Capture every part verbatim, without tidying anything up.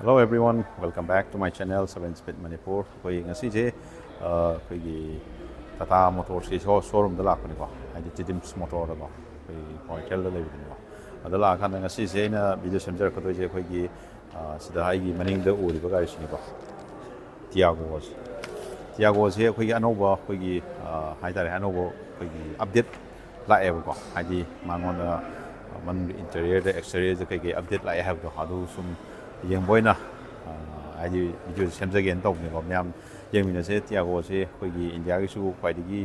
Hello everyone, welcome back to my channel seven Speed Manipur. ꯑꯩꯈꯣꯏ ꯉꯁꯤꯁꯦ ꯑ, ꯑꯩꯈꯣꯏꯒꯤ ꯇꯥꯇꯥ ꯃꯣꯇꯣꯔꯁꯀꯤ ꯁꯣ ꯁꯣꯔꯨꯝꯗ ꯂꯥꯛꯄꯅꯤꯀꯣ, ꯍꯥꯏꯗꯤ ꯇꯤꯗꯤꯝꯁ ꯃꯣꯇꯣꯔꯗꯀꯣ, ꯑꯩꯈꯣꯏꯒꯤ ꯀ꯭ꯋꯥꯀꯩꯊꯦꯜꯗ ꯂꯩꯕꯗꯨꯅꯤꯀꯣ꯫ ꯑꯗ ꯂꯥꯛꯑꯀꯥꯟꯗ ꯉꯁꯤꯁꯦ ꯑꯩꯅ ꯚꯤꯗꯤꯑꯣ ꯁꯦꯝꯖꯔꯛꯀꯗꯣꯏꯁꯦ ꯑꯩꯈꯣꯏꯒꯤ ꯑ, ꯁꯤꯗ ꯑꯩꯒꯤ ꯃꯅꯤꯡꯗ ꯎꯔꯤꯕ ꯒꯥꯔꯤꯁꯤꯅꯤꯀꯣ, ꯇꯤꯌꯥꯒꯣꯁꯦ꯫ ꯇꯤꯌꯥꯒꯣꯁꯦ ꯑꯩꯈꯣꯏꯒꯤ ꯑꯅꯧꯕ ꯑꯩꯈꯣꯏꯒꯤ ꯑ, ꯍꯥꯏꯇꯥꯔꯦ, ꯑꯅꯧꯕ ꯑꯩꯈꯣꯏꯒꯤ ꯑꯞꯗꯦꯠ ꯂꯥꯛꯑꯦꯕꯀꯣ꯫ ꯍꯥꯏꯗꯤ ꯃꯉꯣꯟꯗ ꯃꯅꯨꯡꯒꯤ ꯏꯟꯇꯔꯤꯌꯔꯗ, ꯑꯦꯛꯁꯇꯔꯤꯌꯔꯗ ꯀꯩꯀꯩ ꯑꯞꯗꯦꯠ ꯂꯥꯛꯑꯦ ꯍꯥꯏꯕꯗꯣ ꯑꯗꯨ ꯁꯨꯝ ꯌꯦꯡꯕ ꯑꯣꯏꯅ ꯑ, ꯍꯥꯏꯗꯤ ꯚꯤꯗꯤꯑꯣꯁꯦ ꯁꯦꯝꯖꯒꯦꯅ ꯇꯧꯕꯅꯤꯀꯣ꯫ ꯃꯌꯥꯝ ꯌꯦꯡꯃꯤꯟꯅꯁꯦ꯫ ꯇꯤꯌꯥꯒꯣꯁꯦ ꯑꯩꯈꯣꯏꯒꯤ ꯏꯟꯗꯤꯌꯥꯒꯤꯁꯨ ꯈ꯭ꯋꯥꯏꯗꯒꯤ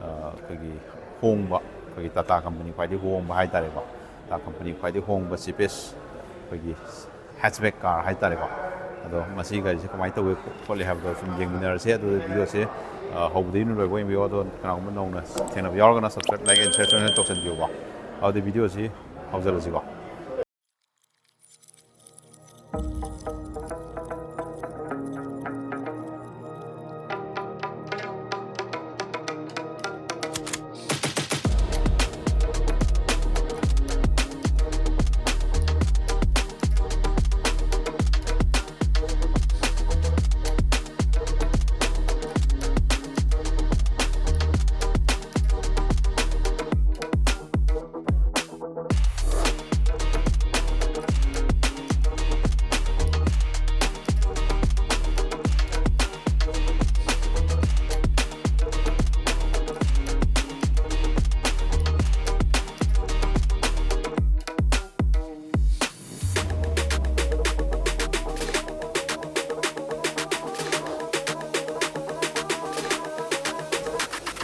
ꯑ, ꯑꯩꯈꯣꯏꯒꯤ ꯍꯣꯡꯕ, ꯑꯩꯈꯣꯏꯒꯤ ꯇꯥꯇꯥ ꯀꯝꯄꯅꯤ ꯈ꯭ꯋꯥꯏꯗꯒꯤ ꯍꯣꯡꯕ ꯍꯥꯏꯇꯥꯔꯦꯀꯣ꯫ ꯇꯥꯇꯥ ꯀꯝꯄꯅꯤ ꯈ꯭ꯋꯥꯏꯗꯒꯤ ꯍꯣꯡꯕ, ꯆꯤꯄꯦꯁ ꯑꯩꯈꯣꯏꯒꯤ ꯍꯦꯠꯆꯕꯦꯛ ꯀꯥꯔ ꯍꯥꯏꯇꯥꯔꯦꯀꯣ꯫ ꯑꯗꯣ ꯃꯁꯤ ꯒꯥꯔꯤꯁꯦ ꯀꯃꯥꯏꯅ ꯇꯧꯏ ꯈꯣꯠꯂꯤ ꯍꯥꯏꯕꯗꯣ ꯁꯨꯝ ꯌꯦꯡꯃꯤꯟꯅꯔꯁꯦ꯫ ꯑꯗꯨ ꯚꯤꯗꯤꯑꯣꯁꯦ ꯑ, ꯍꯧꯕꯗꯒꯤ ꯂꯣꯏꯕ ꯌꯦꯡꯕꯤꯌꯣ꯫ ꯑꯗꯣ ꯀꯅꯥꯒꯨꯝꯕ ꯅꯧꯅ ꯊꯦꯡꯅꯕ ꯌꯥꯎꯔꯒꯅ subscribe, like and share ꯇꯧꯁꯟꯕꯤꯌꯨꯀꯣ꯫ ꯑꯗꯨꯗꯤ ꯚꯤꯗꯤꯑꯣꯁꯤ ꯍꯧꯖꯔꯁꯤꯀꯣ꯫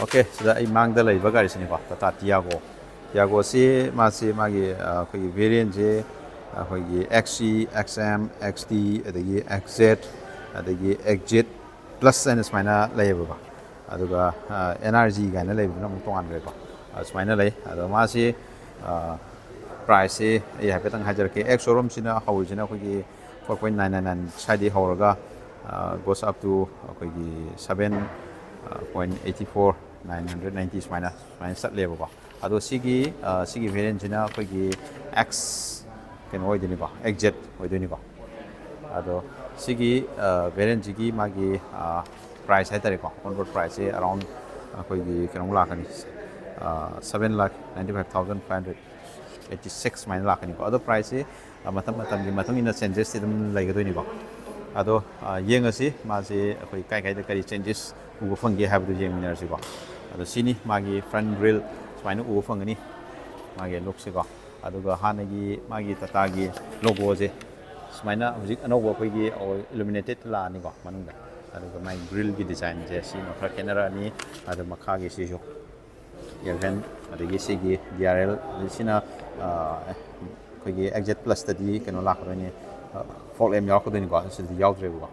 ꯑꯣꯀꯦ, ꯁꯤꯗ ꯑꯩ ꯃꯥꯡꯗ ꯂꯩꯕ ꯒꯥꯔꯤꯁꯤꯅꯤꯀꯣ, ꯇꯥꯇꯥ ꯇꯤꯌꯥꯒꯣ꯫ ꯇꯤꯌꯥꯒꯣꯁꯤ ꯃꯥꯁꯤ ꯃꯥꯒꯤ ꯑ, ꯑꯩꯈꯣꯏꯒꯤ ꯚꯦꯔꯤꯌꯦꯟꯁꯦ ꯑꯩꯈꯣꯏꯒꯤ XC, XM, XT, ꯑꯗꯒꯤ XZ, ꯑꯗꯒꯤ XZ ꯄ꯭ꯂꯁ ꯍꯥꯏꯅ ꯁꯨꯃꯥꯏꯅ ꯂꯩꯌꯦꯕꯀꯣ꯫ ꯑꯗꯨꯒ ꯑꯦꯟ ꯑꯥꯔ ꯖꯤ ꯀꯥꯏꯅ ꯂꯩꯕꯗꯨꯅ ꯑꯃꯨꯛ ꯇꯣꯉꯥꯟꯈ꯭ꯔꯦꯀꯣ꯫ ꯑ, ꯁꯨꯃꯥꯏꯅ ꯂꯩ꯫ ꯑꯗꯣ ꯃꯥꯁꯤ ꯄ꯭ꯔꯥꯏꯁꯁꯤ ꯑꯩ ꯍꯥꯏꯐꯦꯠꯇꯪ ꯍꯥꯏꯖꯔꯛꯀꯦ꯫ ꯑꯦꯛꯁ ꯁꯣꯔꯨꯝꯁꯤꯅ ꯍꯧꯔꯤꯁꯤꯅ ꯑꯩꯈꯣꯏꯒꯤ four point nine nine nine ꯁ꯭ꯋꯥꯏꯗꯒꯤ ꯍꯧꯔꯒ goes up to ꯑꯩꯈꯣꯏꯒꯤ seven point eighty four, nine hundred ninety ꯁꯨꯃꯥꯏꯅ ꯁꯨꯃꯥꯏꯅ ꯆꯠꯂꯦꯕꯀꯣ꯫ ꯑꯗꯣ ꯁꯤꯒꯤ ꯑ, ꯁꯤꯒꯤ ꯚꯦꯔꯤꯌꯦꯟꯁꯤꯅ ꯑꯩꯈꯣꯏꯒꯤ ꯑꯦꯛꯁ ꯀꯩꯅꯣ ꯑꯣꯏꯗꯣꯏꯅꯤꯀꯣ, XZ ꯑꯣꯏꯗꯣꯏꯅꯤꯀꯣ꯫ ꯑꯗꯣ ꯁꯤꯒꯤ ꯚꯦꯔꯤꯌꯦꯟꯁꯤꯒꯤ ꯃꯥꯒꯤ ꯄ꯭ꯔꯥꯏꯁ ꯍꯥꯏꯇꯥꯔꯦꯀꯣ, ꯑꯣꯟ ꯔꯣꯗ ꯄ꯭ꯔꯥꯏꯁꯁꯦ ꯑꯔꯥꯎꯟ ꯑꯩꯈꯣꯏꯒꯤ ꯀꯩꯅꯣꯃꯨꯛ ꯂꯥꯛꯀꯅꯤ, seven lakh ninety five thousand five hundred eighty six ꯁꯨꯃꯥꯏꯅ ꯂꯥꯛꯀꯅꯤꯀꯣ꯫ ꯑꯗꯣ ꯄ꯭ꯔꯥꯏꯁꯁꯦ ꯃꯇꯝ ꯃꯇꯝꯒꯤ ꯃꯇꯨꯡ ꯏꯟꯅ ꯆꯦꯟꯖꯦꯁꯇꯤ ꯑꯗꯨꯝ ꯂꯩꯒꯗꯣꯏꯅꯤꯀꯣ꯫ ꯑꯗꯣ ꯌꯦꯡꯉꯁꯤ ꯃꯥꯁꯦ ꯑꯩꯈꯣꯏ ꯀꯥꯏ ꯀꯥꯏꯗ ꯀꯔꯤ ꯆꯦꯟꯖꯦꯁ ꯎꯕ ꯐꯪꯒꯦ ꯍꯥꯏꯕꯗꯨ ꯌꯦꯡꯃꯤꯟꯅꯔꯁꯤꯀꯣ꯫ ꯑꯗꯣ ꯁꯤꯅꯤ ꯃꯥꯒꯤ ꯐ꯭ꯔꯟ ꯒ꯭ꯔꯤꯜ ꯁꯨꯃꯥꯏꯅ ꯎꯕ ꯐꯪꯒꯅꯤ, ꯃꯥꯒꯤ ꯂꯨꯛꯁꯤꯀꯣ꯫ ꯑꯗꯨꯒ ꯍꯥꯟꯅꯒꯤ ꯃꯥꯒꯤ ꯇꯥꯇꯥꯒꯤ ꯂꯣꯒꯣꯁꯦ ꯁꯨꯃꯥꯏꯅ ꯍꯧꯖꯤꯛ ꯑꯅꯧꯕ ꯑꯩꯈꯣꯏꯒꯤ ꯏꯂꯨꯃꯤꯅꯦꯇꯦꯠ ꯂꯥꯛꯑꯅꯤꯀꯣ ꯃꯅꯨꯡꯗ꯫ ꯑꯗꯨꯒ ꯃꯥꯒꯤ ꯒ꯭ꯔꯤꯜꯒꯤ ꯗꯤꯖꯥꯏꯟꯁꯦ ꯁꯤꯅ ꯈꯔ ꯈꯦꯠꯅꯔꯛꯑꯅꯤ꯫ ꯑꯗꯨ ꯃꯈꯥꯒꯤ ꯁꯤꯁꯨ ꯑꯦꯌꯔ ꯚꯦꯟ, ꯑꯗꯒꯤ ꯁꯤꯒꯤ ꯗꯤ ꯑꯥꯔ ꯑꯦꯜ, ꯑꯗꯩ ꯁꯤꯅ ꯑꯩꯈꯣꯏꯒꯤ ꯑꯦꯛꯖꯦꯠ ꯄ꯭ꯂꯁꯇꯗꯤ ꯀꯩꯅꯣ ꯂꯥꯛꯀꯗꯣꯏꯅꯤ, ꯐꯣꯛ ꯂꯦꯝ ꯌꯥꯎꯔꯛꯀꯗꯣꯏꯅꯤꯀꯣ꯫ ꯁꯤꯗꯗꯤ ꯌꯥꯎꯗ꯭ꯔꯦꯕꯀꯣ,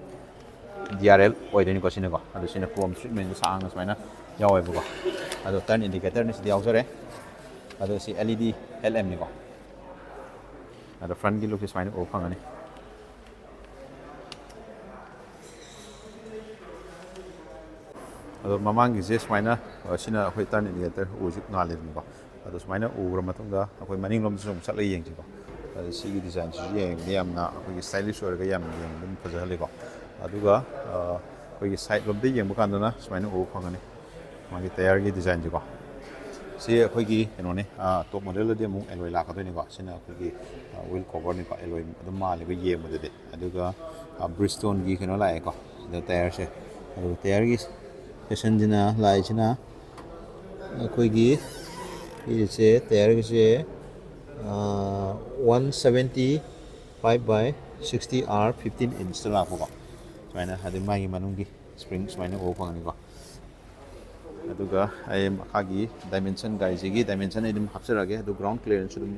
ꯗꯤ ꯑꯥꯔ ꯑꯦꯜ ꯑꯣꯏꯗꯣꯏꯅꯤꯀꯣ ꯁꯤꯅꯀꯣ꯫ ꯑꯗꯣ ꯁꯤꯅ ꯀ꯭ꯔꯣꯝ ꯇ꯭ꯔꯤꯠꯃꯦꯟꯁꯦ ꯁꯥꯡꯅ ꯁꯨꯃꯥꯏꯅ ꯌꯥꯎꯋꯦꯕꯀꯣ꯫ ꯑꯗꯣ ꯇꯔꯟ ꯏꯟꯗꯤꯀꯦꯇꯔꯅꯤ ꯁꯤꯗ ꯌꯥꯎꯖꯔꯦ꯫ ꯑꯗꯣ ꯁꯤ ꯑꯦꯜ ꯏ ꯗꯤ ꯍꯦꯗ ꯂꯦꯝꯅꯤꯀꯣ꯫ ꯑꯗꯣ ꯐ꯭ꯔꯟꯒꯤ ꯂꯨꯛꯁꯦ ꯁꯨꯃꯥꯏꯅ ꯎꯕ ꯐꯪꯒꯅꯤ꯫ ꯑꯗꯣ ꯃꯃꯥꯡꯒꯤꯁꯦ ꯁꯨꯃꯥꯏꯅ, ꯑ, ꯁꯤꯅ ꯑꯩꯈꯣꯏ ꯇꯔꯟ ꯏꯟꯗꯤꯀꯦꯇꯔ ꯎꯁꯤ ꯉꯥꯜꯂꯤꯗꯅꯀꯣ꯫ ꯑꯗꯣ ꯁꯨꯃꯥꯏꯅ ꯎꯈ꯭ꯔ ꯃꯇꯨꯡꯗ ꯑꯩꯈꯣꯏ ꯃꯅꯤꯡꯂꯣꯝꯗꯁꯨ ꯑꯃꯨꯛ ꯆꯠꯂꯒ ꯌꯦꯡꯁꯤꯀꯣ꯫ ꯑꯗꯣ ꯁꯤꯒꯤ ꯗꯤꯖꯥꯏꯟꯁꯤꯁꯨ ꯌꯦꯡꯕꯗ ꯌꯥꯝꯅ ꯑꯩꯈꯣꯏꯒꯤ ꯁ꯭ꯇꯥꯏꯂꯤꯁ ꯑꯣꯏꯔꯒ ꯌꯥꯝꯅ ꯌꯦꯡꯕꯗ ꯑꯗꯨꯝ ꯐꯖꯍꯜꯂꯤꯀꯣ꯫ ꯑꯗꯨꯒ, ꯑ, ꯑꯩꯈꯣꯏꯒꯤ ꯁꯥꯏꯠ ꯂꯣꯝꯗ ꯌꯦꯡꯕ ꯀꯥꯟꯗꯅ ꯁꯨꯃꯥꯏꯅ ꯎꯕ ꯐꯪꯒꯅꯤ꯫ ꯃꯥꯒꯤ ꯇꯌꯥꯔꯒꯤ ꯗꯤꯖꯥꯏꯟꯁꯦꯀꯣ꯫ ꯁꯤ ꯑꯩꯈꯣꯏꯒꯤ ꯀꯩꯅꯣꯅꯤ, ꯇꯣꯞ ꯃꯣꯗꯦꯜꯗꯗꯤ ꯑꯃꯨꯛ ꯑꯦꯂꯣꯏ ꯂꯥꯛꯀꯗꯣꯏꯅꯤꯀꯣ꯫ ꯁꯤꯅ ꯑꯩꯈꯣꯏꯒꯤ ꯋꯤꯜ ꯀꯣꯕꯔꯅꯤꯀꯣ, ꯑꯦꯂꯣꯏ ꯑꯗꯨꯝ ꯃꯥꯜꯂꯦꯕ ꯌꯦꯡꯕꯗꯗꯤ꯫ ꯑꯗꯨꯒ ꯕ꯭ꯔꯤꯖꯁ꯭ꯇꯣꯟꯒꯤ ꯀꯩꯅꯣ ꯂꯥꯛꯑꯦꯀꯣ ꯁꯤꯗ ꯇꯌꯥꯔꯁꯦ꯫ ꯑꯗꯨꯒ ꯇꯌꯥꯔꯒꯤ ꯁꯦꯁꯟꯁꯤꯅ ꯂꯥꯛꯏꯁꯤꯅ ꯑꯩꯈꯣꯏꯒꯤ ꯁꯤꯁꯦ ꯇꯌꯥꯔꯒꯤꯁꯦ one seventy five by sixty R fifteen inch ꯇ ꯂꯥꯛꯄꯀꯣ꯫ ꯁꯨꯃꯥꯏꯅ ꯑꯗꯩ ꯃꯥꯒꯤ ꯃꯅꯨꯡꯒꯤ ꯁ꯭ꯄ꯭ꯔꯤꯡ ꯁꯨꯃꯥꯏꯅ ꯎꯕ ꯐꯪꯒꯅꯤꯀꯣ꯫ ꯑꯗꯨꯒ ꯑꯩ ꯃꯈꯥꯒꯤ ꯗꯥꯏꯃꯦꯟꯁꯟ, ꯒꯥꯔꯤꯁꯤꯒꯤ ꯗꯥꯏꯃꯦꯟꯁꯟ ꯑꯩ ꯑꯗꯨꯝ ꯍꯥꯞꯆꯔꯛꯑꯒꯦ꯫ ꯑꯗꯨ ꯒ꯭ꯔꯥꯎꯟ ꯀ꯭ꯂꯤꯌꯥꯔꯦꯟꯁꯁꯨ ꯑꯗꯨꯝ,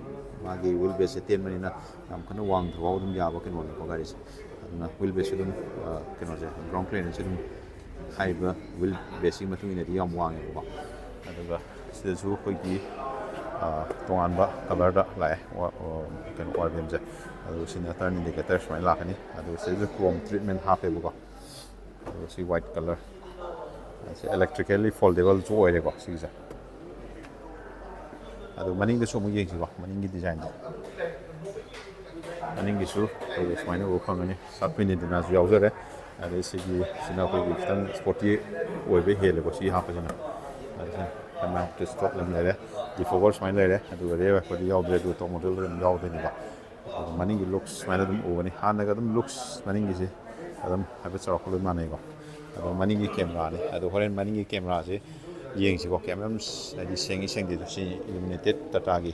ꯃꯥꯒꯤ ꯋꯤꯜ ꯕꯦꯁꯁꯦ ꯇꯦꯟꯕꯅꯤꯅ ꯌꯥꯝ ꯀꯟꯅ ꯋꯥꯡꯗ꯭ꯔꯤꯐꯥꯎ ꯑꯗꯨꯝ ꯌꯥꯕ ꯀꯩꯅꯣꯅꯤꯀꯣ ꯒꯥꯔꯤꯁꯦ꯫ ꯑꯗꯨꯅ ꯋꯤꯜ ꯕꯦꯁꯁꯨ ꯑꯗꯨꯝ, ꯑ, ꯀꯩꯅꯣꯁꯦ, ꯒ꯭ꯔꯥꯎꯟ ꯀ꯭ꯂꯤꯌꯥꯔꯦꯟꯁꯁꯦ ꯑꯗꯨꯝ ꯍꯥꯏꯔꯤꯕ ꯋꯤꯜ ꯕꯦꯁꯁꯤꯒꯤ ꯃꯇꯨꯡ ꯏꯟꯅꯗꯤ ꯌꯥꯝ ꯋꯥꯡꯉꯦꯕꯀꯣ꯫ ꯑꯗꯨꯒ ꯁꯤꯗꯁꯨ ꯑꯩꯈꯣꯏꯒꯤ, ꯑ, ꯇꯣꯉꯥꯟꯕ ꯀꯂꯔꯗ ꯂꯥꯛꯑꯦ, ꯑꯣ, ꯑꯣ, ꯀꯩꯅꯣ, ꯑꯣꯏꯜ ꯔꯤꯝꯁꯦ꯫ ꯑꯗꯨꯒ ꯁꯤꯅ ꯇꯔꯟ ꯏꯟꯗꯤꯀꯦꯇꯔ ꯁꯨꯃꯥꯏꯅ ꯂꯥꯛꯀꯅꯤ꯫ ꯑꯗꯨꯒ ꯁꯤꯗꯁꯨ ꯀ꯭ꯔꯣꯝ ꯇ꯭ꯔꯤꯠꯃꯦꯟ ꯍꯥꯞꯄꯦꯕꯀꯣ꯫ ꯑꯗꯨꯒ ꯁꯤ ꯋꯥꯏꯠ ꯀꯂꯔ, ꯁꯤ ꯏꯂꯦꯛꯇ꯭ꯔꯤꯀꯦꯜꯂꯤ ꯐꯣꯜꯗꯦꯕꯜꯁꯨ ꯑꯣꯏꯔꯦꯀꯣ ꯁꯤꯒꯤꯁꯦ꯫ ꯑꯗꯨ ꯃꯅꯤꯡꯗꯁꯨ ꯑꯃꯨꯛ ꯌꯦꯡꯁꯤꯀꯣ, ꯃꯅꯤꯡꯒꯤ ꯗꯤꯖꯥꯏꯟꯗꯣ꯫ ꯃꯅꯤꯡꯒꯤꯁꯨ ꯑꯩꯈꯣꯏ ꯁꯨꯃꯥꯏꯅ ꯎꯕ ꯐꯪꯒꯅꯤ, ꯁꯥꯔꯛ ꯐꯤꯟ ꯑꯦꯟꯇꯤꯅꯥꯁꯨ ꯌꯥꯎꯖꯔꯦ꯫ ꯑꯗꯩ ꯁꯤꯒꯤ ꯁꯤꯅ ꯑꯩꯈꯣꯏꯒꯤ ꯈꯤꯇꯪ ꯁ꯭ꯄꯣꯔꯇꯤ ꯑꯣꯏꯕ ꯍꯦꯜꯂꯦꯀꯣ ꯁꯤ ꯍꯥꯞꯄꯁꯤꯅ꯫ ꯑꯗꯨꯅ ꯃꯥꯏꯛꯇ ꯁ꯭ꯇꯣꯞ ꯑꯗꯨꯝ ꯂꯩꯔꯦ, ꯗꯤꯐꯣꯒꯔ ꯁꯨꯃꯥꯏꯅ ꯂꯩꯔꯦ꯫ ꯑꯗꯨꯒ ꯔꯤꯌꯔ ꯋꯥꯏꯄꯔꯗꯤ ꯌꯥꯎꯗ꯭ꯔꯦ, ꯑꯗꯨꯒ ꯇꯣꯞ ꯃꯣꯗꯦꯜꯗ ꯑꯗꯨꯝ ꯌꯥꯎꯗꯣꯏꯅꯤꯀꯣ꯫ ꯑꯗꯨꯒ ꯃꯅꯤꯡꯒꯤ ꯂꯨꯛꯁ ꯁꯨꯃꯥꯏꯅ ꯑꯗꯨꯝ ꯎꯒꯅꯤ꯫ ꯍꯥꯟꯅꯒ ꯑꯗꯨꯝ ꯂꯨꯛꯁ ꯃꯅꯤꯡꯒꯤꯁꯦ ꯑꯗꯨꯝ ꯍꯥꯏꯐꯦꯠ ꯆꯥꯎꯔꯥꯛꯄ ꯂꯣꯏ ꯃꯥꯟꯅꯩꯀꯣ꯫ ꯑꯗꯣ ꯃꯅꯤꯡꯒꯤ ꯀꯦꯃꯦꯔꯥꯅꯤ꯫ ꯑꯗꯣ ꯍꯣꯔꯦꯟ ꯃꯅꯤꯡꯒꯤ ꯀꯦꯃꯦꯔꯥꯁꯦ ꯌꯦꯡꯁꯤꯀꯣ꯫ ꯀꯦꯃꯦꯔꯥ ꯑꯗꯨꯝ ꯍꯥꯏꯗꯤ ꯁꯦꯡꯉꯤ ꯁꯦꯡꯗꯦꯗꯣ ꯁꯤ ꯏꯂꯨꯃꯤꯅꯦꯇꯦꯠ ꯇꯥꯇꯥꯒꯤ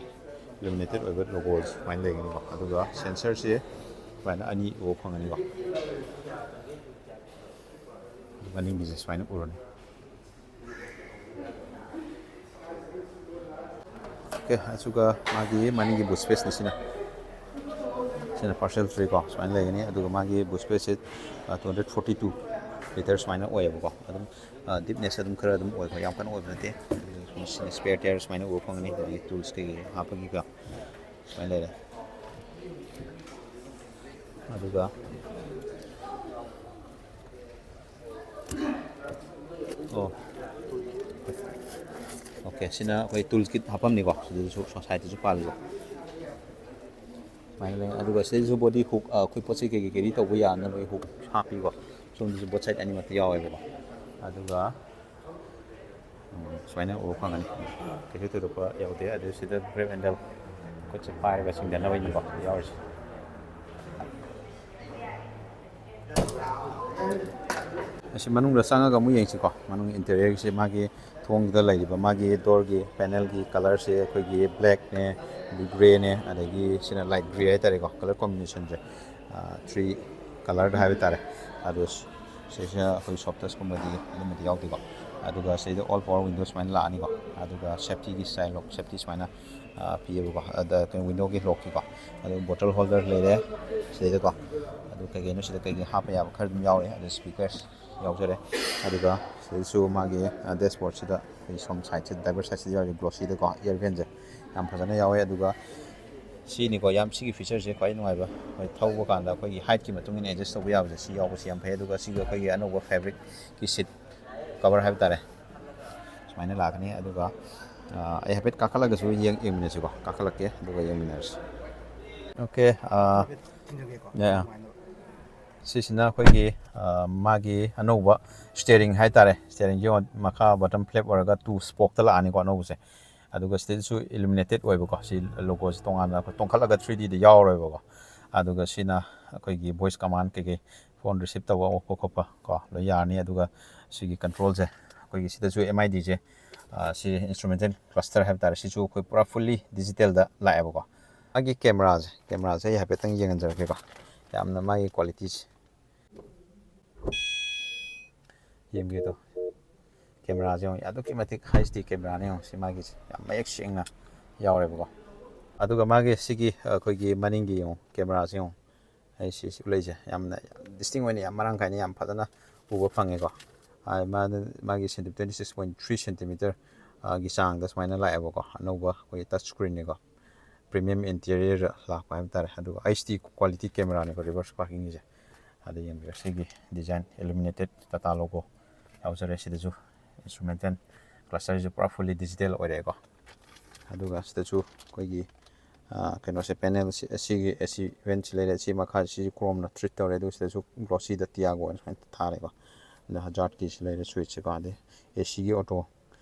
ꯏꯂꯨꯃꯤꯅꯦꯇꯦꯠ ꯑꯣꯏꯕ ꯂꯣꯒꯣ ꯁꯨꯃꯥꯏꯅ ꯂꯩꯒꯅꯤꯀꯣ꯫ ꯑꯗꯨꯒ ꯁꯦꯟꯁꯔꯁꯦ ꯁꯨꯃꯥꯏꯅ ꯑꯅꯤ ꯎꯕ ꯐꯪꯒꯅꯤꯀꯣ꯫ ꯃꯅꯤꯡꯒꯤꯁꯦ ꯁꯨꯃꯥꯏꯅ ꯎꯔꯅꯤ꯫ ꯑꯣꯀꯦ, ꯑꯗꯨꯒ ꯃꯥꯒꯤ ꯃꯅꯤꯡꯒꯤ ꯕꯨꯠ ꯁ꯭ꯄꯦꯁꯅꯤ ꯁꯤꯅ꯫ ꯁꯤꯅ ꯄꯥꯔꯁꯦꯜ ꯇ꯭ꯔꯦ ꯀꯣ ꯁꯨꯃꯥꯏꯅ ꯂꯩꯒꯅꯤ꯫ ꯑꯗꯨꯒ ꯃꯥꯒꯤ ꯕꯨꯠ ꯁ꯭ꯄꯦꯁꯁꯦ two hundred forty two litre ꯁꯨꯃꯥꯏꯅ ꯑꯣꯏꯌꯦꯕꯀꯣ꯫ ꯑꯗꯨꯝ ꯗꯤꯞꯅꯦꯁ ꯑꯗꯨꯝ ꯈꯔ ꯑꯗꯨꯝ ꯑꯣꯏꯀꯣ, ꯌꯥꯝ ꯀꯟꯅ ꯑꯣꯏꯕ ꯅꯠꯇꯦ꯫ ꯁꯤꯅ ꯁ꯭ꯄꯦꯌꯔ ꯇꯥꯌꯔ ꯁꯨꯃꯥꯏꯅ ꯎꯕ ꯐꯪꯒꯅꯤ꯫ ꯑꯗꯒꯤ ꯇꯨꯜꯁ ꯀꯩꯀꯩ ꯍꯥꯞꯄꯒꯤꯀꯣ ꯁꯨꯃꯥꯏꯅ ꯂꯩꯔꯦ꯫ ꯑꯗꯨꯒ ꯑꯣ ꯑꯣꯀꯦ, ꯁꯤꯅ ꯑꯩꯈꯣꯏ ꯇꯨꯜ ꯀꯤꯠ ꯍꯥꯞꯐꯝꯅꯤꯀꯣ꯫ ꯁꯤꯗꯁꯨ ꯁꯥꯏꯠꯇꯁꯨ ꯄꯥꯜꯂꯤꯀꯣ ꯁꯨꯃꯥꯏꯅ ꯂꯩ꯫ ꯑꯗꯨꯒ ꯁꯤꯗꯩꯁꯤꯁꯨ ꯕꯣꯗꯤ ꯍꯨꯛ, ꯑꯩꯈꯣꯏ ꯄꯣꯠ ꯆꯩ ꯀꯩꯀꯩ ꯀꯦꯔꯤ ꯇꯧꯕ ꯌꯥꯅꯕꯒꯤ ꯍꯨꯛ ꯍꯥꯞꯄꯤꯀꯣ꯫ ꯁꯣꯝꯗꯁꯨ ꯕꯣꯠ ꯁꯥꯏꯠ ꯑꯅꯤꯃꯛꯇ ꯌꯥꯎꯋꯦꯕꯀꯣ꯫ ꯑꯗꯨꯒ ꯎꯝ, ꯁꯨꯃꯥꯏꯅ ꯎꯕ ꯐꯪꯒꯅꯤ꯫ ꯀꯩꯁꯨ ꯊꯣꯏꯗꯣꯛꯄ ꯌꯥꯎꯗꯦ꯫ ꯑꯗꯨ ꯁꯤꯗ ꯒ꯭ꯔꯦꯞ ꯍꯦꯟꯗꯜ ꯈꯨꯠꯁꯦ ꯄꯥꯏꯔꯒ ꯆꯤꯡꯊꯅꯕꯒꯤꯅꯤꯀꯣ ꯌꯥꯎꯔꯤꯁꯦ꯫ ꯑꯁꯤ ꯃꯅꯨꯡꯗ ꯆꯪꯉꯒ ꯑꯃꯨꯛ ꯌꯦꯡꯁꯤꯀꯣ꯫ ꯃꯅꯨꯡ ꯏꯟꯇꯤꯔꯤꯌꯔꯒꯤꯁꯦ ꯃꯥꯒꯤ ꯊꯣꯡꯗ ꯂꯩꯔꯤꯕ ꯃꯥꯒꯤ ꯗꯣꯔꯒꯤ ꯄꯦꯅꯦꯜꯒꯤ ꯀꯂꯔꯁꯦ ꯑꯩꯈꯣꯏꯒꯤ ꯕ꯭ꯂꯦꯛꯅꯦ, ꯒ꯭ꯔꯦꯅꯦ, ꯑꯗꯒꯤ ꯁꯤꯅ ꯂꯥꯏꯠ ꯒ꯭ꯔꯦ ꯍꯥꯏꯇꯥꯔꯦꯀꯣ꯫ ꯀꯂꯔ ꯀꯣꯝꯕꯤꯅꯦꯁꯟꯁꯦ ꯊ꯭ꯔꯤ ꯀꯂꯔꯗ ꯍꯥꯏꯕ ꯇꯥꯔꯦ꯫ ꯑꯗꯣ ꯁꯤꯁꯤꯅ ꯑꯩꯈꯣꯏ ꯁꯣꯞ ꯇꯁꯀꯨꯝꯕꯗꯤ ꯑꯗꯨꯝꯕꯗꯤ ꯌꯥꯎꯗꯦꯀꯣ꯫ ꯑꯗꯨꯒ ꯁꯤꯗ ꯑꯣꯜ ꯄꯋꯥꯔ ꯋꯤꯟꯗꯣ ꯁꯨꯃꯥꯏꯅ ꯂꯥꯛꯑꯅꯤꯀꯣ꯫ ꯑꯗꯨꯒ ꯁꯦꯐꯇꯤꯒꯤ ꯁ꯭ꯇꯥꯏꯜ ꯂꯣꯛ, ꯁꯦꯐꯇꯤ ꯁꯨꯃꯥꯏꯅ ꯄꯤꯌꯦꯕꯀꯣ꯫ ꯑꯗ ꯀꯩꯅꯣ ꯋꯤꯟꯗꯣꯒꯤ ꯂꯣꯛꯀꯤꯀꯣ꯫ ꯑꯗꯨ ꯕꯣꯇꯜ ꯍꯣꯜꯗꯔ ꯂꯩꯔꯦ ꯁꯤꯗꯩꯗꯀꯣ꯫ ꯑꯗꯨ ꯀꯩ ꯀꯩꯅꯣ ꯁꯤꯗ ꯀꯩꯀꯩ ꯍꯥꯞꯄ ꯌꯥꯕ ꯈꯔ ꯑꯗꯨꯝ ꯌꯥꯎꯔꯦ꯫ ꯑꯗ ꯁ꯭ꯄꯤꯀꯔꯁ ꯌꯥꯎꯖꯔꯦ꯫ ꯑꯗꯨꯒ ꯁꯤꯗꯁꯨ ꯃꯥꯒꯤ ꯗꯦꯁꯕꯣꯔꯗꯁꯤꯗ ꯑꯩꯈꯣꯏ ꯁꯣꯝ ꯁꯥꯏꯠꯁꯤꯗ, ꯗ꯭ꯔꯥꯏꯚꯔ ꯁꯥꯏꯠꯁꯤꯗ ꯌꯥꯎꯔꯤꯕ ꯒ꯭ꯂꯣꯁꯤꯗꯀꯣ ꯏꯌꯔ ꯚꯦꯟꯁꯦ ꯌꯥꯝ ꯐꯖꯅ ꯌꯥꯎꯋꯦ꯫ ꯑꯗꯨꯒ ꯁꯤꯅꯤꯀꯣ ꯌꯥꯝ, ꯁꯤꯒꯤ ꯐꯤꯆꯔꯁꯦ ꯈ꯭ꯋꯥꯏ ꯅꯨꯡꯉꯥꯏꯕ꯫ ꯍꯣꯏ, ꯊꯧꯕ ꯀꯥꯟꯗ ꯑꯩꯈꯣꯏꯒꯤ ꯍꯥꯏꯠꯀꯤ ꯃꯇꯨꯡ ꯏꯟꯅ ꯑꯦꯗꯖꯁ ꯇꯧꯕ ꯌꯥꯕꯁꯦ ꯁꯤ ꯌꯥꯎꯕꯁꯦ ꯌꯥꯝ ꯐꯩ꯫ ꯑꯗꯨꯒ ꯁꯤꯒꯤ ꯑꯩꯈꯣꯏꯒꯤ ꯑꯅꯧꯕ ꯐꯦꯕ꯭ꯔꯤꯛꯀꯤ ꯁꯤꯠ ꯀꯕꯔ ꯍꯥꯏꯕ ꯇꯥꯔꯦ, ꯁꯨꯃꯥꯏꯅ ꯂꯥꯛꯀꯅꯤ꯫ ꯑꯗꯨꯒ ꯑꯩ ꯍꯥꯏꯐꯦꯠ ꯀꯥꯈꯠꯂꯒꯁꯨ ꯌꯦꯡ ꯌꯦꯡꯃꯤꯟꯅꯁꯤꯀꯣ꯫ ꯀꯥꯈꯠꯂꯛꯀꯦ ꯑꯗꯨꯒ ꯌꯦꯡꯃꯤꯟꯅꯔꯁꯤ꯫ Okay, uh, yeah. ꯁꯤꯁꯤꯅ ꯑꯩꯈꯣꯏꯒꯤ, ꯑ, ꯃꯥꯒꯤ ꯑꯅꯧꯕ steering ꯍꯥꯏꯇꯥꯔꯦ꯫ Steeringꯁꯤ ꯃꯈꯥ bottom flap ꯑꯣꯏꯔꯒ two spokeꯇ ꯂꯥꯛꯑꯅꯤꯀꯣ ꯑꯅꯧꯕꯁꯦ꯫ ꯑꯗꯨꯒ ꯁꯤꯗꯁꯨ illuminated ꯑꯣꯏꯕꯀꯣ꯫ ꯁꯤ logoꯁꯤ ꯇꯣꯉꯥꯟꯅ ꯑꯩꯈꯣꯏ ꯇꯣꯡꯈꯠꯂꯒ three Dꯗ ꯌꯥꯎꯔꯣꯏꯕꯀꯣ꯫ ꯑꯗꯨꯒ ꯁꯤꯅ ꯑꯩꯈꯣꯏꯒꯤ voice command ꯀꯩꯀꯩ phone receive ꯇꯧꯕ ꯑꯣꯛꯄ ꯈꯣꯠꯄ ꯀꯣ ꯂꯣꯏ ꯌꯥꯔꯅꯤ꯫ ꯑꯗꯨꯒ ꯁꯤꯒꯤ controlꯁꯦ ꯑꯩꯈꯣꯏꯒꯤ ꯁꯤꯗꯁꯨ MIDꯁꯦ, ꯑ, ꯁꯤ instrumental cluster ꯍꯥꯏꯕ ꯇꯥꯔꯦ꯫ ꯁꯤꯁꯨ ꯑꯩꯈꯣꯏ ꯄꯨꯔꯥ fully digitalꯗ ꯂꯥꯛꯑꯦꯕꯀꯣ꯫ ꯃꯥꯒꯤ cameraꯁꯦ, cameraꯁꯦ ꯑꯩ ꯍꯥꯏꯐꯦꯠꯇꯪ ꯌꯦꯡꯍꯟꯖꯔꯛꯀꯦꯀꯣ꯫ ꯌꯥꯝꯅ ꯃꯥꯒꯤ qualityꯁꯦ ꯌꯦꯡꯕꯤꯌꯨ꯫ Cameraꯁꯦ ꯌꯦꯡꯉꯨ, ꯑꯗꯨꯛꯀꯤ ꯃꯇꯤꯛ HD cameraꯅꯦ ꯌꯦꯡꯉꯨ꯫ ꯁꯤ ꯃꯥꯒꯤꯁꯦ ꯌꯥꯝ ꯃꯌꯦꯛ ꯁꯦꯡꯅ ꯌꯥꯎꯔꯦꯕꯀꯣ꯫ ꯑꯗꯨꯒ ꯃꯥꯒꯤ ꯁꯤꯒꯤ ꯑꯩꯈꯣꯏꯒꯤ ꯃꯅꯤꯡꯒꯤ ꯌꯦꯡꯉꯨ, cameraꯁꯦ ꯌꯦꯡꯉꯨ꯫ ꯑꯩ ꯁꯤ, ꯁꯤ ꯎꯠꯂꯛꯏꯁꯦ ꯌꯥꯝꯅ ꯌꯥꯝ distinct ꯑꯣꯏꯅ, ꯌꯥꯝ ꯃꯔꯥꯡ ꯀꯥꯏꯅ, ꯌꯥꯝ ꯐꯖꯅ ꯎꯕ ꯐꯪꯉꯦꯀꯣ꯫ ꯑ, ꯃꯥꯅ, ꯃꯥꯒꯤ centi-, twenty six point three centimeter, ꯑ, ꯒꯤ ꯆꯥꯡꯗ ꯁꯨꯃꯥꯏꯅ ꯂꯥꯛꯑꯦꯕꯀꯣ꯫ ꯑꯅꯧꯕ ꯑꯩꯈꯣꯏꯒꯤ touch screenꯅꯤꯀꯣ꯫ Premium interiorꯗ ꯂꯥꯛꯄ ꯍꯥꯏꯕ ꯇꯥꯔꯦ꯫ ꯑꯗꯨꯒ HD quality cameraꯅꯤꯀꯣ reverse parkingꯒꯤꯁꯦ꯫ ꯑꯗ ꯌꯦꯡꯕꯤꯌꯨ, ꯁꯤꯒꯤ design illuminated Tata logo ꯌꯥꯎꯖꯔꯦ꯫ ꯁꯤꯗꯁꯨ instrumental clusterꯁꯦ ꯄꯨꯔꯥ fully digital ꯑꯣꯏꯔꯦꯀꯣ꯫ ꯑꯗꯨꯒ ꯁꯤꯗꯁꯨ ꯑꯩꯈꯣꯏꯒꯤ, ꯑ, ꯀꯩꯅꯣꯁꯦ, panel ꯁꯤ, ꯑꯁꯤꯒꯤ AC ventꯁꯤ ꯂꯩꯔꯦ꯫ ꯁꯤ ꯃꯈꯥꯁꯤ, ꯁꯤꯁꯨ chromeꯅ treat ꯇꯧꯔꯦ꯫ ꯑꯗꯨꯒ ꯁꯤꯗꯁꯨ glossyꯗ Tiago ꯍꯥꯏꯅ ꯁꯨꯃꯥꯏꯅ ꯊꯥꯔꯦꯀꯣ꯫ ꯑꯗ hazardꯀꯤꯁꯤ ꯂꯩꯔꯦ, switchꯁꯦꯀꯣ꯫ ꯑꯗꯩ ACꯒꯤ auto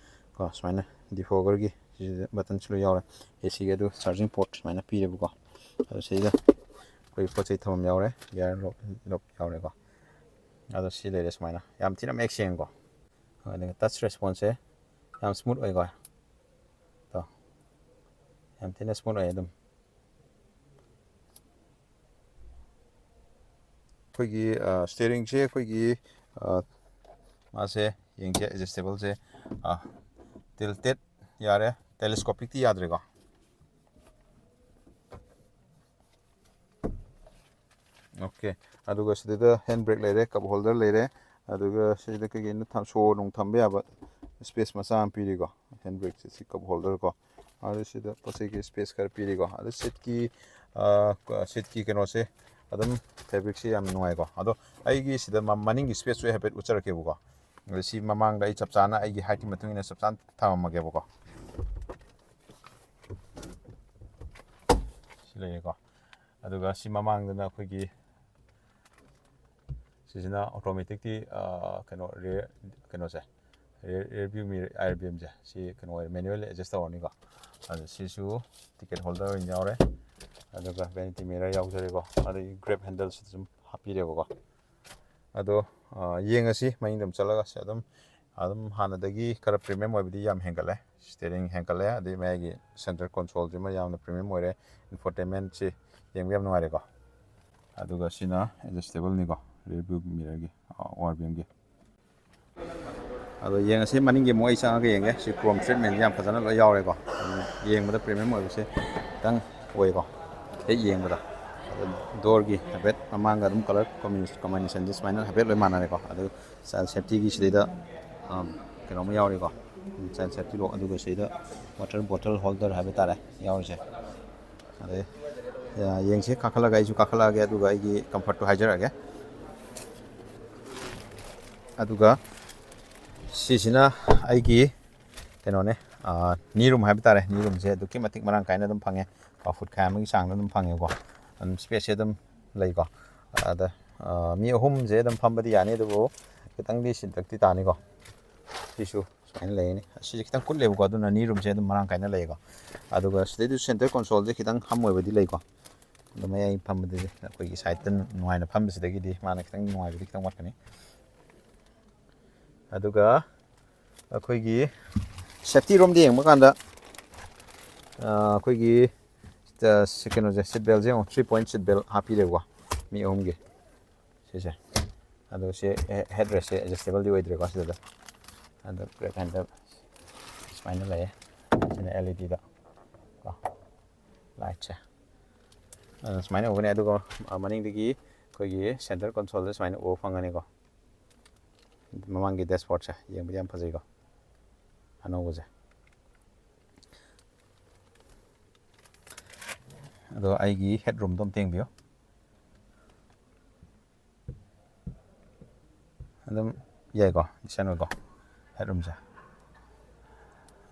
ꯀꯣ, ꯁꯨꯃꯥꯏꯅ defoggerꯒꯤ ꯁꯤꯗ buttonꯁꯨ ꯂꯣꯏ ꯌꯥꯎꯔꯦ꯫ ACꯒꯤ ꯑꯗꯨ charging port ꯁꯨꯃꯥꯏꯅ ꯄꯤꯔꯦꯕꯀꯣ꯫ ꯑꯗꯣ ꯁꯤꯗ ꯑꯩꯈꯣꯏ ꯄꯣꯠ ꯆꯩ ꯊꯝꯐꯝ ꯌꯥꯎꯔꯦ, gear lock, lock ꯌꯥꯎꯔꯦꯀꯣ꯫ ꯑꯗꯣ ꯁꯤ ꯂꯩꯔꯦ ꯁꯨꯃꯥꯏꯅ, ꯌꯥꯝ ꯊꯤꯅ ꯃꯌꯦꯛ ꯁꯦꯡꯉꯤꯀꯣ꯫ ꯑꯗꯨꯒ touch responseꯁꯦ ꯌꯥꯝ smooth ꯑꯣꯏꯀꯣ꯫ ꯇꯣ, ꯌꯥꯝ ꯊꯤꯅ smooth ꯑꯣꯏ ꯑꯗꯨꯝ꯫ ꯑꯩꯈꯣꯏꯒꯤ, ꯑ, steeringꯁꯦ ꯑꯩꯈꯣꯏꯒꯤ, ꯑ, ꯃꯥꯁꯦ ꯌꯦꯡꯁꯦ, adjustableꯁꯦ, ꯑ, tilted ꯌꯥꯔꯦ, telescopicꯇꯤ ꯌꯥꯗ꯭ꯔꯦꯀꯣ꯫ Okay, ꯑꯗꯨꯒ ꯁꯤꯗ hand brake ꯂꯩꯔꯦ, cup holder ꯂꯩꯔꯦ, ꯑꯗꯨꯒ ꯁꯤꯗ ꯀꯩꯀꯩꯅꯣ ꯊꯝ-, ꯁꯣ ꯅꯨꯡ ꯊꯝꯕ ꯌꯥꯕ space ꯃꯆꯥ ꯑꯃ ꯄꯤꯔꯤꯀꯣ꯫ Hand brakeꯁꯦ, ꯁꯤ cup holder ꯀꯣ꯫ ꯑꯗꯨ ꯁꯤꯗ ꯄꯣꯠ ꯆꯩꯒꯤ space ꯈꯔ ꯄꯤꯔꯤꯀꯣ꯫ ꯑꯗꯨ seatꯀꯤ, ꯑ, seatꯀꯤ ꯀꯩꯅꯣꯁꯦ ꯑꯗꯨꯝ fabricꯁꯦ ꯌꯥꯝ ꯅꯨꯡꯉꯥꯏꯀꯣ꯫ ꯑꯗꯣ ꯑꯩꯒꯤ ꯁꯤꯗ ꯃ-, ꯃꯅꯤꯡꯒꯤ spaceꯁꯨ ꯑꯩ ꯍꯥꯏꯐꯦꯠ ꯎꯠꯆꯔꯛꯀꯦꯕꯀꯣ꯫ ꯑꯗꯣ ꯁꯤ ꯃꯃꯥꯡꯗ ꯑꯩ ꯆꯞ ꯆꯥꯅ ꯑꯩꯒꯤ heightꯀꯤ ꯃꯇꯨꯡ ꯏꯟꯅ ꯆꯞ ꯆꯥꯅ ꯊꯝꯃꯝꯃꯒꯦꯕꯀꯣ꯫ ꯁꯤ ꯂꯩꯔꯦꯀꯣ꯫ ꯑꯗꯨꯒ ꯁꯤ ꯃꯃꯥꯡꯗꯅ ꯑꯩꯈꯣꯏꯒꯤ ꯁꯤꯁꯤꯅ ꯑꯣꯇꯣꯃꯦꯇꯤꯛꯇꯤ ꯀꯩꯅꯣ ꯔꯤꯌꯔ ꯀꯩꯅꯣꯁꯦ, ꯔꯤꯌꯔ ꯚ꯭ꯌꯨ ꯃꯤꯔ ꯑꯥꯏ ꯑꯥꯔ ꯚꯤ ꯑꯦꯝꯁꯦ ꯁꯤ ꯀꯩꯅꯣ ꯑꯣꯏꯔꯦ, ꯃꯦꯅꯨꯋꯦꯜ ꯑꯦꯗꯖꯁ ꯇꯧꯔꯅꯤꯀꯣ꯫ ꯑꯗꯨ ꯁꯤꯁꯨ ꯇꯤꯀꯦꯠ ꯍꯣꯜꯗꯔ ꯑꯣꯏꯅ ꯌꯥꯎꯔꯦ꯫ ꯑꯗꯨꯒ ꯚꯦꯅꯤꯇꯤ ꯃꯤꯔꯔ ꯌꯥꯎꯖꯔꯦꯀꯣ꯫ ꯑꯗꯒꯤ ꯒ꯭ꯔꯦꯞ ꯍꯦꯟꯗꯜꯁꯤꯗ ꯁꯨꯝ ꯍꯥꯞꯄꯤꯔꯦꯕꯀꯣ꯫ ꯑꯗꯣ ꯌꯦꯡꯉꯁꯤ ꯃꯅꯤꯡꯗ ꯑꯃꯨꯛ ꯆꯠꯂꯒ꯫ ꯁꯤ ꯑꯗꯨꯝ ꯑꯗꯨꯝ ꯍꯥꯟꯅꯗꯒꯤ ꯈꯔ ꯄ꯭ꯔꯤꯃꯤꯌꯝ ꯑꯣꯏꯕꯗꯤ ꯌꯥꯝ ꯍꯦꯟꯒꯠꯂꯦ꯫ ꯁ꯭ꯇꯦꯔꯤꯡ ꯍꯦꯟꯒꯠꯂꯦ, ꯑꯗꯩ ꯃꯌꯥꯏꯒꯤ ꯁꯦꯟꯇꯔ ꯀꯣꯟꯁꯣꯜꯁꯤꯃ ꯌꯥꯝꯅ ꯄ꯭ꯔꯤꯃꯤꯌꯝ ꯑꯣꯏꯔꯦ꯫ ꯏꯟꯐꯣꯇꯦꯟꯃꯦꯟꯁꯤ ꯌꯦꯡꯕ ꯌꯥꯝ ꯅꯨꯡꯉꯥꯏꯔꯦꯀꯣ꯫ ꯑꯗꯨꯒ ꯁꯤꯅ ꯑꯦꯗꯖꯁꯇꯦꯕꯜꯅꯤꯀꯣ, ꯔꯤꯌꯔ ꯚ꯭ꯌꯨ ꯃꯤꯔꯔꯒꯤ, ꯑꯣ ꯑꯥꯔ ꯚꯤ ꯑꯦꯝꯒꯤ꯫ ꯑꯗꯣ ꯌꯦꯡꯉꯁꯤ ꯃꯅꯤꯡꯒꯤ ꯑꯃꯨꯛ ꯑꯩ ꯆꯪꯉꯒ ꯌꯦꯡꯒꯦ꯫ ꯁꯤ ꯀ꯭ꯔꯣꯝ ꯇ꯭ꯔꯤꯠꯃꯦꯟꯁꯦ ꯌꯥꯝ ꯐꯖꯅ ꯂꯣꯏ ꯌꯥꯎꯔꯦꯀꯣ꯫ ꯑꯗꯨꯅ ꯌꯦꯡꯕꯗ ꯄ꯭ꯔꯤꯃꯤꯌꯝ ꯑꯣꯏꯕꯁꯦ ꯈꯤꯇꯪ ꯑꯣꯏꯀꯣ꯫ ꯍꯦꯛ ꯌꯦꯡꯕꯗ ꯗꯣꯔꯒꯤ ꯍꯥꯏꯐꯦꯠ ꯃꯃꯥꯡꯒ ꯑꯗꯨꯝ ꯀꯂꯔ ꯀꯣꯝꯕꯤꯅꯦꯁꯟꯁꯦ ꯁꯨꯃꯥꯏꯅ ꯍꯥꯏꯐꯦꯠ ꯂꯣꯏ ꯃꯥꯟꯅꯔꯦꯀꯣ꯫ ꯑꯗꯨ ꯆꯥꯏꯜ ꯁꯦꯐꯇꯤꯒꯤ ꯁꯤꯗꯩꯗ ꯀꯩꯅꯣꯝꯃ ꯌꯥꯎꯔꯤꯀꯣ꯫ ꯆꯥꯏꯜ ꯁꯦꯐꯇꯤ ꯂꯣꯛ꯫ ꯑꯗꯨꯒ ꯁꯤꯗ ꯋꯥꯇꯔ ꯕꯣꯇꯜ ꯍꯣꯜꯗꯔ ꯍꯥꯏꯕ ꯇꯥꯔꯦ ꯌꯥꯎꯔꯤꯁꯦ꯫ ꯑꯗꯩ ꯌꯦꯡꯁꯤ, ꯀꯥꯈꯠꯂꯒ ꯑꯩꯁꯨ ꯀꯥꯈꯠꯂꯛꯑꯒꯦ, ꯑꯗꯨꯒ ꯑꯩꯒꯤ ꯀꯝꯐꯔꯠꯇꯨ ꯍꯥꯏꯖꯔꯛꯑꯒꯦ꯫ ꯑꯗꯨꯒ ꯁꯤꯁꯤꯅ ꯑꯩꯒꯤ ꯀꯩꯅꯣꯅꯦ, ꯅꯤ ꯔꯨꯝ ꯍꯥꯏꯕ ꯇꯥꯔꯦ꯫ ꯅꯤ ꯔꯨꯝꯁꯦ ꯑꯗꯨꯛꯀꯤ ꯃꯇꯤꯛ ꯃꯔꯥꯡ ꯀꯥꯏꯅ ꯑꯗꯨꯝ ꯐꯪꯉꯦ꯫ ꯐꯨꯠ ꯈꯥꯏ ꯑꯃꯒꯤ ꯆꯥꯡꯗ ꯑꯗꯨꯝ ꯐꯪꯉꯦꯀꯣ꯫ ꯑꯗꯨꯝ ꯁ꯭ꯄꯦꯁꯁꯦ ꯑꯗꯨꯝ ꯂꯩꯀꯣ꯫ ꯑꯗ ꯃꯤ ꯑꯍꯨꯝꯁꯦ ꯑꯗꯨꯝ ꯐꯝꯕꯗꯤ ꯌꯥꯅꯤ, ꯑꯗꯨꯕꯨ ꯈꯤꯇꯪꯗꯤ ꯁꯤꯟꯇꯛꯇꯤ ꯇꯥꯅꯤꯀꯣ꯫ ꯁꯤꯁꯨ ꯁꯨꯃꯥꯏꯅ ꯂꯩꯔꯅꯤ꯫ ꯁꯤꯁꯦ ꯈꯤꯇꯪ ꯀꯨꯠꯂꯦꯕꯀꯣ, ꯑꯗꯨꯅ ꯅꯤ ꯔꯨꯝꯁꯦ ꯑꯗꯨꯝ ꯃꯔꯥꯡ ꯀꯥꯏꯅ ꯂꯩꯀꯣ꯫ ꯑꯗꯨꯒ ꯁꯤꯗꯩꯗꯁꯨ ꯁꯦꯟꯇꯔ ꯀꯣꯟꯁꯣꯜꯁꯦ ꯈꯤꯇꯪ ꯍꯝ ꯑꯣꯏꯕꯗꯤ ꯂꯩꯀꯣ꯫ ꯑꯗꯣ ꯃꯌꯥꯏ ꯐꯝꯕꯗꯗꯤ ꯑꯩꯈꯣꯏꯒꯤ ꯁꯥꯏꯠꯇ ꯅꯨꯡꯉꯥꯏꯅ ꯐꯝꯕꯁꯤꯗꯒꯤꯗꯤ ꯃꯥꯅ ꯈꯤꯇꯪ ꯅꯨꯡꯉꯥꯏꯕꯗꯤ ꯈꯤꯇꯪ ꯋꯥꯠꯀꯅꯤ꯫ ꯑꯗꯨꯒ ꯑꯩꯈꯣꯏꯒꯤ ꯁꯦꯐꯇꯤ ꯔꯣꯝꯗ ꯌꯦꯡꯕ ꯀꯥꯟꯗ, ꯑꯩꯈꯣꯏꯒꯤ ꯀꯩꯅꯣꯁꯦ, ꯁꯤꯠ ꯕꯦꯜꯁꯦ ꯌꯦꯡꯉꯣ, ꯊ꯭ꯔꯤ ꯄꯣꯏꯟꯠ ꯁꯤꯠ ꯕꯦꯜ ꯍꯥꯞꯄꯤꯔꯦꯕꯀꯣ, ꯃꯤ ꯑꯍꯨꯝꯒꯤ꯫ ꯁꯤꯁꯦ꯫ ꯑꯗꯣ ꯁꯤ ꯍꯦꯠ ꯔꯦꯁꯁꯦ ꯑꯦꯗꯖꯁꯇꯦꯕꯜꯗꯤ ꯑꯣꯏꯗ꯭ꯔꯦꯀꯣ ꯁꯤꯗ꯫ ꯑꯗꯣ ꯒ꯭ꯔꯦꯞ ꯍꯦꯟꯗꯜ ꯁꯨꯃꯥꯏꯅ ꯂꯩꯌꯦ꯫ ꯁꯤꯅ ꯑꯦꯜ ꯏ ꯗꯤꯗ ꯀꯣ, ꯂꯥꯏꯠꯁꯦ꯫ ꯑꯗꯣ ꯁꯨꯃꯥꯏꯅ ꯎꯒꯅꯤ꯫ ꯑꯗꯨꯒ ꯃꯅꯤꯡꯗꯒꯤ ꯑꯩꯈꯣꯏꯒꯤ ꯁꯦꯟꯇꯔ ꯀꯣꯟꯁꯣꯜꯗ ꯁꯨꯃꯥꯏꯅ ꯎꯕ ꯐꯪꯒꯅꯤꯀꯣ꯫ ꯃꯃꯥꯡꯒꯤ ꯗꯦꯁꯕꯣꯔꯗꯁꯦ ꯌꯦꯡꯕꯗꯤ ꯌꯥꯝ ꯐꯖꯩꯀꯣ, ꯑꯅꯧꯕꯁꯦ꯫ ꯑꯗꯣ ꯑꯩꯒꯤ ꯍꯦꯠ ꯔꯨꯝꯗꯣ ꯑꯝꯇ ꯌꯦꯡꯕꯤꯌꯨ꯫ ꯑꯗꯨꯝ ꯌꯥꯏꯀꯣ, ꯗꯤꯁꯦꯟ ꯑꯣꯏꯀꯣ, ꯍꯦꯠ ꯔꯨꯝꯁꯦ꯫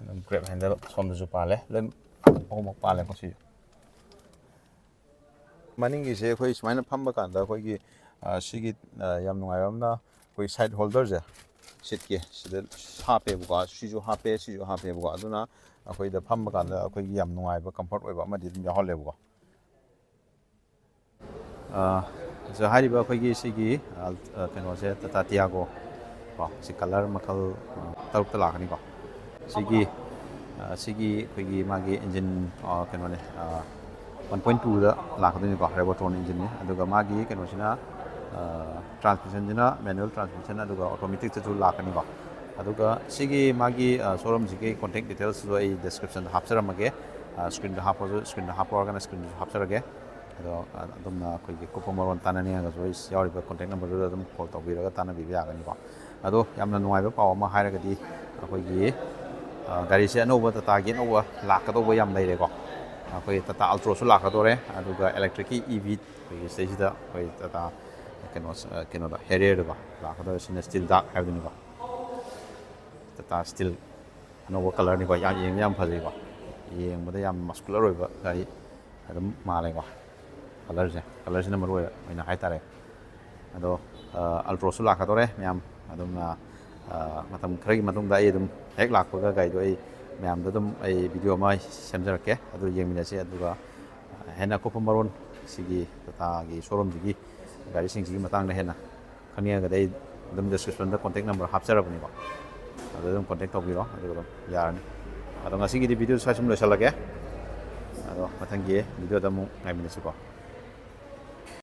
ꯑꯗꯨꯝ ꯒ꯭ꯔꯦꯞ ꯍꯦꯟꯗꯜ ꯁꯣꯝꯗꯁꯨ ꯄꯥꯜꯂꯦ, ꯂꯣꯏ ꯑꯍꯨꯝꯃꯛ ꯄꯥꯜꯂꯦꯀꯣ ꯁꯤꯁꯨ꯫ ꯃꯅꯤꯡꯒꯤꯁꯦ ꯑꯩꯈꯣꯏ ꯁꯨꯃꯥꯏꯅ ꯐꯝꯕ ꯀꯥꯟꯗ ꯑꯩꯈꯣꯏꯒꯤ, ꯑ, ꯁꯤꯒꯤ, ꯑ, ꯌꯥꯝ ꯅꯨꯡꯉꯥꯏꯕ ꯑꯃꯅ ꯑꯩꯈꯣꯏ ꯁꯥꯏꯠ ꯍꯣꯜꯗꯔꯁꯦ ꯁꯤꯠꯀꯤ ꯁꯤꯗ ꯍꯥꯞꯄꯦꯕꯀꯣ, ꯁꯤꯁꯨ ꯍꯥꯞꯄꯦ, ꯁꯤꯁꯨ ꯍꯥꯞꯄꯦꯕꯀꯣ꯫ ꯑꯗꯨꯅ ꯑꯩꯈꯣꯏꯗ ꯐꯝꯕ ꯀꯥꯟꯗ ꯑꯩꯈꯣꯏꯒꯤ ꯌꯥꯝ ꯅꯨꯡꯉꯥꯏꯕ, ꯀꯝꯐꯔꯠ ꯑꯣꯏꯕ ꯑꯃꯗꯤ ꯑꯗꯨꯝ ꯌꯥꯎꯍꯜꯂꯦꯕꯀꯣ꯫ ꯑ, ꯁꯤꯗ ꯍꯥꯏꯔꯤꯕ ꯑꯩꯈꯣꯏꯒꯤ ꯁꯤꯒꯤ, ꯑ, ꯑ, ꯀꯩꯅꯣꯁꯦ, ꯇꯥꯇꯥ ꯇꯤꯌꯥꯒꯣ ꯀꯣ, ꯁꯤ ꯀꯂꯔ ꯃꯈꯜ, ꯑ, ꯇꯔꯨꯛꯇ ꯂꯥꯛꯀꯅꯤꯀꯣ꯫ ꯁꯤꯒꯤ, ꯑ, ꯁꯤꯒꯤ ꯑꯩꯈꯣꯏꯒꯤ ꯃꯥꯒꯤ ꯏꯟꯖꯤꯟ, ꯑ, ꯀꯩꯅꯣꯅꯦ, ꯑ, ꯋꯥꯟ ꯄꯣꯏꯟ ꯇꯨꯗ ꯂꯥꯛꯀꯗꯣꯏꯅꯤꯀꯣ, ꯔꯦꯕꯣꯇ꯭ꯔꯣꯟ ꯏꯟꯖꯤꯟꯅꯤ꯫ ꯑꯗꯨꯒ ꯃꯥꯒꯤ ꯀꯩꯅꯣꯁꯤꯅ, ꯑ, ꯇ꯭ꯔꯥꯟꯁꯃꯤꯁꯟꯁꯤꯅ ꯃꯦꯅꯨꯋꯦꯜ ꯇ꯭ꯔꯥꯟꯁꯃꯤꯁꯟ, ꯑꯗꯨꯒ ꯑꯣꯇꯣꯃꯦꯇꯤꯛꯇꯁꯨ ꯂꯥꯛꯀꯅꯤꯀꯣ꯫ ꯑꯗꯨꯒ ꯁꯤꯒꯤ ꯃꯥꯒꯤ, ꯑ, ꯁꯣꯔꯨꯝꯁꯤꯒꯤ ꯀꯣꯟꯇꯦꯛ ꯗꯤꯇꯦꯜꯁꯁꯨ ꯑꯩ ꯗꯤꯁꯀ꯭ꯔꯤꯞꯁꯟꯗ ꯍꯥꯞꯆꯔꯝꯃꯒꯦ꯫ ꯑ, ꯁ꯭ꯀ꯭ꯔꯤꯟꯗ ꯍꯥꯞꯄꯁꯨ, ꯁ꯭ꯀ꯭ꯔꯤꯟꯗ ꯍꯥꯞꯄ ꯑꯣꯏꯔꯒꯅ ꯁ꯭ꯀ꯭ꯔꯤꯟꯗꯁꯨ ꯍꯥꯞꯆꯔꯒꯦ꯫ ꯑꯗꯣ, ꯑ, ꯑꯗꯣꯝꯅ ꯑꯩꯈꯣꯏꯒꯤ ꯑꯀꯨꯞꯄ ꯃꯔꯣꯜ ꯇꯥꯟꯅꯅꯤꯡꯉꯒꯁꯨ ꯑꯩ ꯌꯥꯎꯔꯤꯕ ꯀꯣꯟꯇꯦꯛ ꯅꯝꯕꯔꯗꯨꯗ ꯑꯗꯨꯝ ꯀꯣꯜ ꯇꯧꯕꯤꯔꯒ ꯇꯥꯟꯅꯕꯤꯕ ꯌꯥꯒꯅꯤꯀꯣ꯫ ꯑꯗꯣ ꯌꯥꯝꯅ ꯅꯨꯡꯉꯥꯏꯕ ꯄꯥꯎ ꯑꯃ ꯍꯥꯏꯔꯒꯗꯤ ꯑꯩꯈꯣꯏꯒꯤ, ꯑ, ꯒꯥꯔꯤꯁꯦ ꯑꯅꯧꯕ, ꯇꯥꯇꯥꯒꯤ ꯑꯅꯧꯕ ꯂꯥꯛꯀꯗꯧꯕ ꯌꯥꯝ ꯂꯩꯔꯦꯀꯣ꯫ ꯑꯩꯈꯣꯏ ꯇꯥꯇꯥ ꯑꯜꯇ꯭ꯔꯣꯁꯨ ꯂꯥꯛꯀꯗꯧꯔꯦ, ꯑꯗꯨꯒ ꯏꯂꯦꯛꯇ꯭ꯔꯤꯛꯀꯤ ꯏ ꯚꯤ ꯑꯩꯈꯣꯏꯒꯤ ꯁꯤꯗꯩꯁꯤꯗ ꯑꯩꯈꯣꯏ ꯇꯥꯇꯥ ꯀꯩꯅꯣ, ꯑ, ꯀꯩꯅꯣꯗ ꯍꯦꯔꯤꯌꯔꯗꯀꯣ ꯂꯥꯛꯀꯗꯧꯔꯦ꯫ ꯁꯤꯅ ꯁ꯭ꯇꯤꯜ ꯗꯥꯔꯛ ꯍꯥꯏꯕꯗꯨꯅꯤꯀꯣ꯫ ꯇꯥꯇꯥ ꯁ꯭ꯇꯤꯜ ꯑꯅꯧꯕ ꯀꯂꯔꯅꯤꯀꯣ, ꯌꯥꯝ ꯌꯦꯡꯕꯗ ꯌꯥꯝ ꯐꯖꯩꯀꯣ꯫ ꯌꯦꯡꯕꯗ ꯌꯥꯝ ꯃꯁꯀꯨꯂꯔ ꯑꯣꯏꯕ ꯒꯥꯔꯤ ꯑꯗꯨꯝ ꯃꯥꯜꯂꯦꯀꯣ꯫ ꯀꯂꯔꯁꯦ, ꯀꯂꯔꯁꯤꯅ ꯃꯔꯨ ꯑꯣꯏꯅ ꯍꯥꯏꯇꯥꯔꯦ꯫ ꯑꯗꯣ, ꯑ, ꯑꯜꯇ꯭ꯔꯣꯁꯨ ꯂꯥꯛꯀꯗꯧꯔꯦ ꯃꯌꯥꯝ꯫ ꯑꯗꯨꯝ, ꯑ, ꯑ, ꯃꯇꯝ ꯈꯔꯒꯤ ꯃꯇꯨꯡꯗ ꯑꯩ ꯑꯗꯨꯝ ꯍꯦꯛ ꯂꯥꯛꯄꯒ ꯒꯥꯔꯤꯗꯣ ꯑꯩ ꯃꯌꯥꯝꯗ ꯑꯗꯨꯝ ꯑꯩ ꯚꯤꯗꯤꯑꯣ ꯑꯃ ꯁꯦꯝꯖꯔꯛꯀꯦ, ꯑꯗꯨ ꯌꯦꯡꯃꯤꯟꯅꯁꯤ꯫ ꯑꯗꯨꯒ ꯍꯦꯟꯅ ꯑꯀꯨꯞꯄ ꯃꯔꯣꯜ ꯁꯤꯒꯤ ꯇꯥꯇꯥꯒꯤ ꯁꯣꯔꯨꯝꯁꯤꯒꯤ ꯒꯥꯔꯤꯁꯤꯡꯁꯤꯒꯤ ꯃꯇꯥꯡꯗ ꯍꯦꯟꯅ ꯈꯪꯅꯤꯡꯉꯒꯗꯤ ꯑꯩ ꯑꯗꯨꯝ ꯗꯤꯁꯀ꯭ꯔꯤꯞꯁꯟꯗ ꯀꯣꯟꯇꯦꯛ ꯅꯝꯕꯔ ꯍꯥꯞꯆꯔꯕꯅꯤꯀꯣ, ꯑꯗꯨꯗ ꯑꯗꯨꯝ ꯀꯣꯟꯇꯦꯛ ꯇꯧꯕꯤꯔꯣ, ꯑꯗꯨꯒ ꯑꯗꯨꯝ ꯌꯥꯔꯅꯤ꯫ ꯑꯗꯣ ꯉꯁꯤꯒꯤꯗꯤ ꯚꯤꯗꯤꯑꯣ ꯁ꯭ꯋꯥꯏ ꯁꯨꯝ ꯂꯣꯏꯁꯤꯜꯂꯒꯦ꯫ ꯑꯗꯣ ꯃꯊꯪꯒꯤ ꯚꯤꯗꯤꯑꯣꯗ ꯑꯃꯨꯛ ꯉꯥꯏꯃꯤꯟꯅꯁꯤꯀꯣ꯫